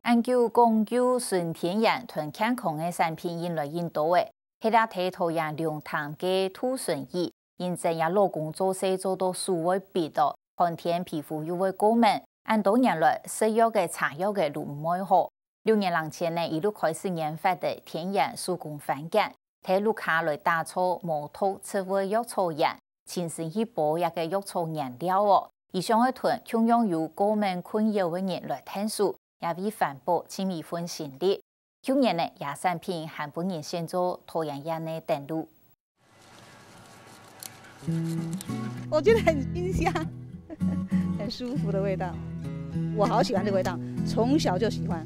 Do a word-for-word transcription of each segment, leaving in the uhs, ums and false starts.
恁久講究純天然同健康个產品引來引到个，係啦，在桃園龍潭个渡船椅，因正也老公做事做到手會必哦，寒天皮膚又會過敏，恁多年來食藥个、擦藥个都毋會好。六年零前呢，佢就開始研發个天然手工番梘，在屋下來打造無毒植物藥草鹽，親身去包這个藥草原料哦。佢想愛同共樣有過敏困擾个人來𢯭手， 也為環保盡一份心力。舊年呢，這產品還分人選做桃園縣个燈路。我覺得很清香，很舒服的味道。我好喜歡這個味道，從小就喜歡。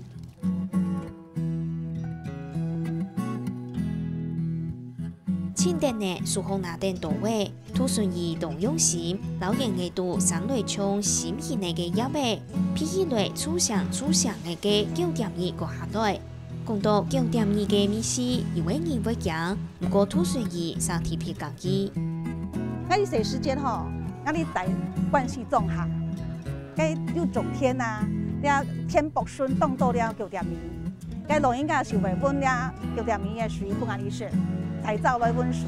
盡得呢，手項拿等刀仔，渡船椅當用心，摎圓仔肚生來像心形仔个葉仔，鼻起來臭香臭香仔个九點二割下來。講到九點二个味緒，有个人會驚，毋過渡船椅煞特別合意。𠊎一洗時間吼，𠊎哩戴慣勢種下，該又種田啊，這田北筍種到了九點二。 該老人家就會搵這九點二个水分啊，你食，才燥來搵水，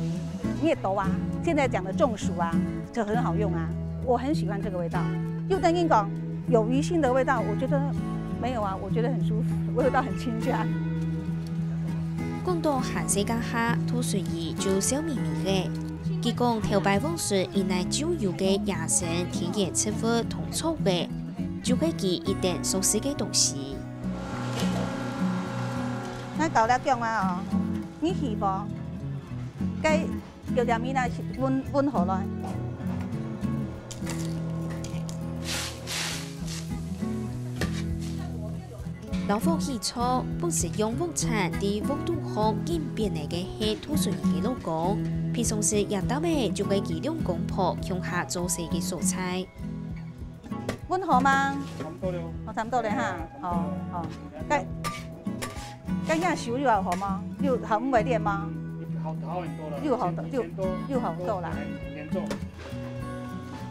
你也懂啊。現在講的中暑啊，就很好用啊。我很喜歡這個味道。又跟你講，有魚腥的味道，我覺得沒有啊，我覺得很舒服，味道很清香。講到還細該下，渡船椅就笑微微个。佢講頭擺往時佢乃就有个野生天然植物同草仔，就係佢一等熟識个東西。 𠊎搞了薑啊哦，你去無？該九點二呢，搵，搵好來。老火起灶，本是用鑊鏟在鑊肚項緊煸仔个係渡船椅个老公，平常時這搭仔就係佢兩公婆共下做事个所在。 搵好嗎？差不多了。哦，差不多了哈。哦，哦。該，該若手有好無？有好毋會裂嗎？好，好很多了。有好多，有，有好多啦。很嚴重。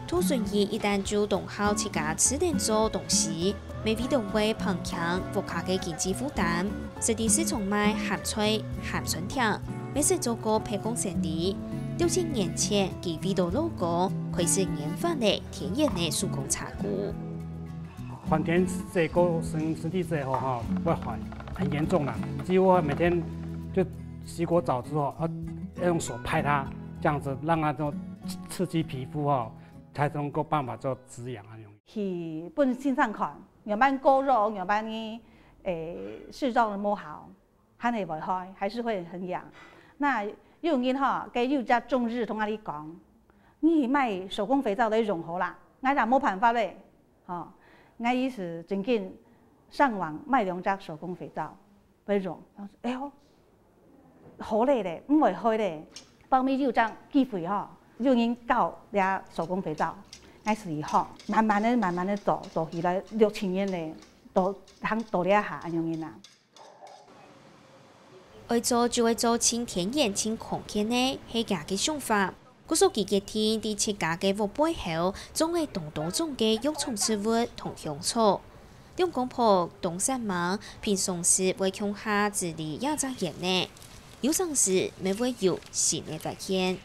渡船椅一旦就當好自家試等做東西，乜為著會嗙輕屋下个經濟負擔，實在市場賣鹹菜、鹹酸甜，乜識做過批發生理。六七年前，佢為著老公，開始研發了 天然个手工茶具。寒天洗過身，身體洗好吼，會寒，很嚴重啦。幾乎每天就洗過澡之後，啊，要用手拍它，這樣子讓它就刺激皮膚吼，才能夠辦法做止癢啊。去分先生看，仰般過熱，仰般呢，誒，濕燥个無好。 還係會開，還是會很癢。那有人吼，該有隻中醫同𠊎俚講，你買手工肥皂來用好啦，𠊎也無辦法咧。吼，𠊎意思正經上網買兩隻手工肥皂來用，然後說，哎喲，好咧咧，毋會開咧。包尾有隻機會吼，有人教這手工肥皂，𠊎試一下，慢慢仔、慢慢仔做，做起來六七年咧，都通做這下恁樣个啦。 愛做就愛做盡天然、盡康健个，係厥个想法。故所佢決定在自家个屋背後，種了當多種个藥草植物同香草。兩公婆當煞猛，平常時會共下治理這隻園仔，有成時乜會有新个發現。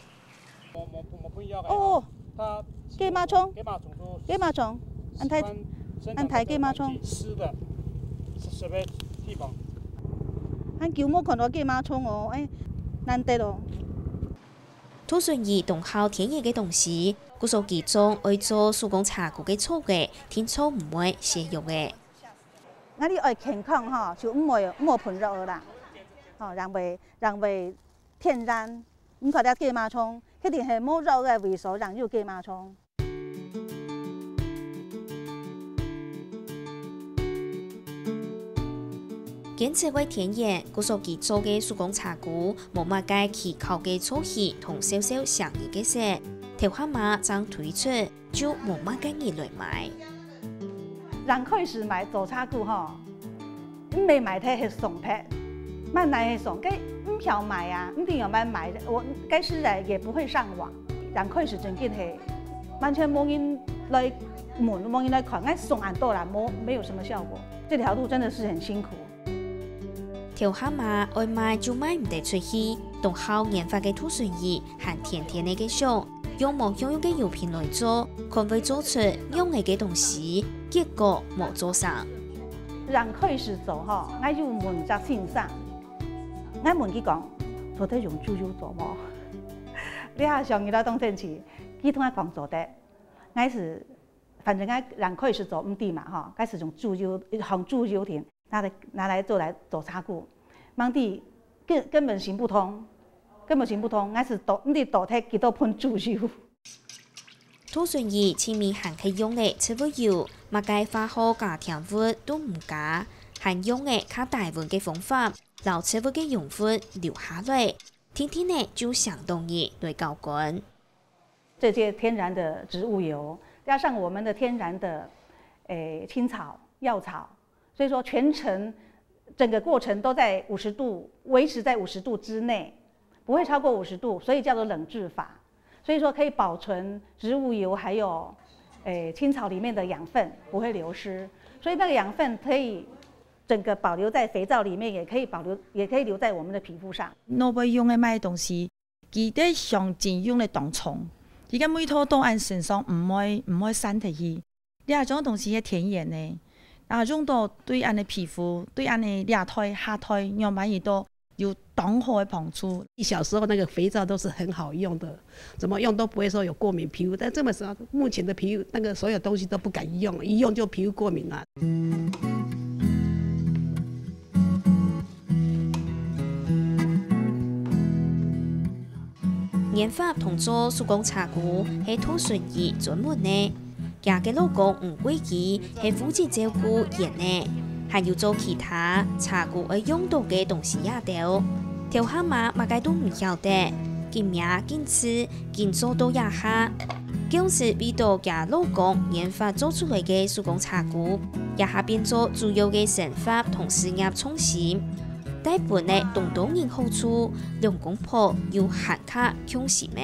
哦，雞嫲蟲，雞嫲蟲，恁大，恁大雞嫲蟲。濕的，濕的地方。恁久無看到雞嫲蟲哦，哎，難得哦。渡船椅當好天然个東西，故所佢種愛做手工茶具个草仔，定著毋會削弱个。𠊎俚愛健康吼，就毋會，毋好噴藥仔啦。吼，因為，因為 天然。你看這雞嫲蟲，一定係無藥仔个位所正有雞嫲蟲。堅持愛天然，故所佢做个手工茶具，無麼个奇巧个造型同燒燒聲音个色，頭下嘛正推出，就無麼个人來買。 正開始賣做茶具吼，毋係賣忒係送忒，滿哪係送，該毋曉賣啊，毋知仰般賣。𠊎該時仔也不會上網，正開始正經係完全無人來問，無人來看，𠊎送恁多啦，無，沒有什麼效果。這條路真的是很辛苦。頭下嘛，愛賣就賣毋得出去，當好研發个渡孫姨還天天个想，用無共樣个油品來做，看會做出仰仔个東西，結果無做成。人開始做吼，𠊎就問隻先生，𠊎問佢講，做得用豬油做無？這下想起來當生趣，佢同𠊎講做得，𠊎係，反正𠊎人開始做毋知嘛吼，𠊎係用豬油，用豬油定，拿來拿來做來做茶鈷，毋知根根本行不通，根本行不通，𠊎係倒毋知倒忒幾多盆豬油。渡孫姨盡尾還係用了植物油，麼个化學加添物都毋加，還用了較低溫个方法，摎植物个養分留下來，定定仔就成當日來攪拌。這些天然的植物油，加上我們的天然的，誒，青草、藥草，所以說全程整個過程都在五十度，維持在五十度之內，不會超過五十度，所以叫做冷置法。所以說可以保存植物油還有，誒，青草裡面的養分不會流失，所以那個養分可以整個保留在肥皂裡面，也可以保留，也可以留在我們的皮膚上。外背用个麼个東西，佢个香精用了當重，佢个味道到𠊎身上毋會毋會散忒去。這種東西係天然个，啊，用到對𠊎个皮膚，對𠊎个這代下代，仰般佢都有當好个幫助。小時候那個肥皂都是很好用的，怎麼用都不會說有過敏皮膚，但這麼時候，目前的皮膚那個所有東西都不敢用，一用就皮膚過敏了。 研發同做手工茶鈷係渡孫姨專門个。厥个老公吳貴基係負責照顧園仔，還有做其他茶鈷愛用到个東西也兜。頭下嘛麼个都毋曉得，緊摸緊試，緊做到這下。公司為著厥老公研發做出來个手工茶鈷，這下變做主要个生活同事業重心。 帶分了當多人好處，兩公婆又還較共心了。